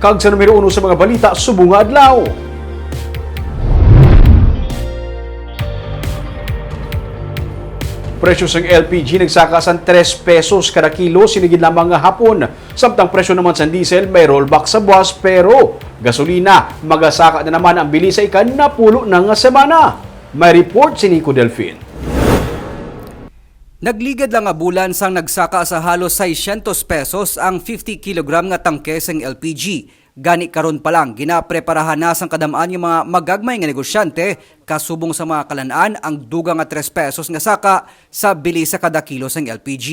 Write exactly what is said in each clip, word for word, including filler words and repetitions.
Kag sa numero uno sa mga balita subong nga adlaw. Presyo sang L P G nagsaka sang tres pesos kada kilo sini gid lamang nga hapon. Samtang presyo naman sang diesel may rollback sa buwas, pero gasolina magasaka na naman ang bili sa ika-napulo na nga semana. May report si Nico Delfin. Nagligad lang nga bulan sang nagsaka sa halos seiscientos pesos ang fifty kilogram nga tangke sang L P G. Gani karon pa lang, ginapreparahan na sang kadam-an nga mga magagmay nga negosyante kasubong sa mga kalan-an ang dugang nga tres pesos nga saka sa bili sa kada kilo sang L P G.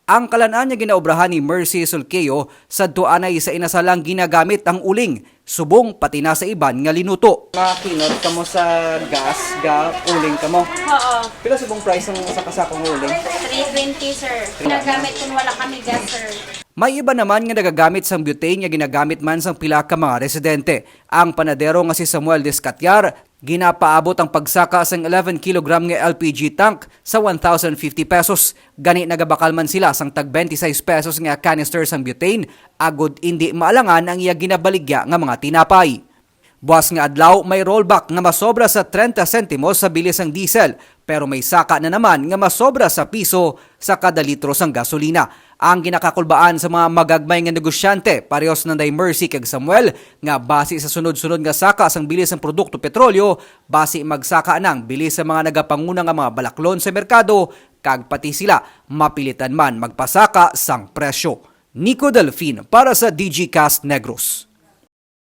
Ang kalan-an nga ginaobrahan ni Mercy Sulqueo, sadto anay sa inasal lang ginagamit ang uling, subong pati na sa iban nga linuto. Makinot kamo sa gas, ga uling kamo. Oo. Pila subong price ang sa kasakong uling? Three twenty, sir. Ginagamit kung wala kami gas, sir. May iba naman nga nagagamit sang butane nga ginagamit man sang pila ka mga residente. Ang panadero nga si Samuel Descatiar, ginapaabot ang pagsaka sang eleven kilogram nga L P G tank sa one thousand fifty pesos. Gani nagabakal man sila sang tag twenty-six pesos nga canister sang butane, agod indi maalangan ang iya ginabaligya nga mga tinapay. Buwas nga adlaw, may rollback nga masobra sa trenta sentimos sa bili sang diesel, pero may saka na naman nga masobra sa piso sa kada litro sang gasolina. Ang ginakakulbaan sa mga magagmay nga negosyante, parehos nanday Mercy kag Samuel, nga basi sa sunod-sunod nga saka sang bili sang produkto petrolyo, basi magsaka na ang bili sa mga nagapanguna nga mga balaklon sa merkado, kag pati sila mapilitan man magpasaka sang presyo. Nico Delfin para sa D G Cast Negros.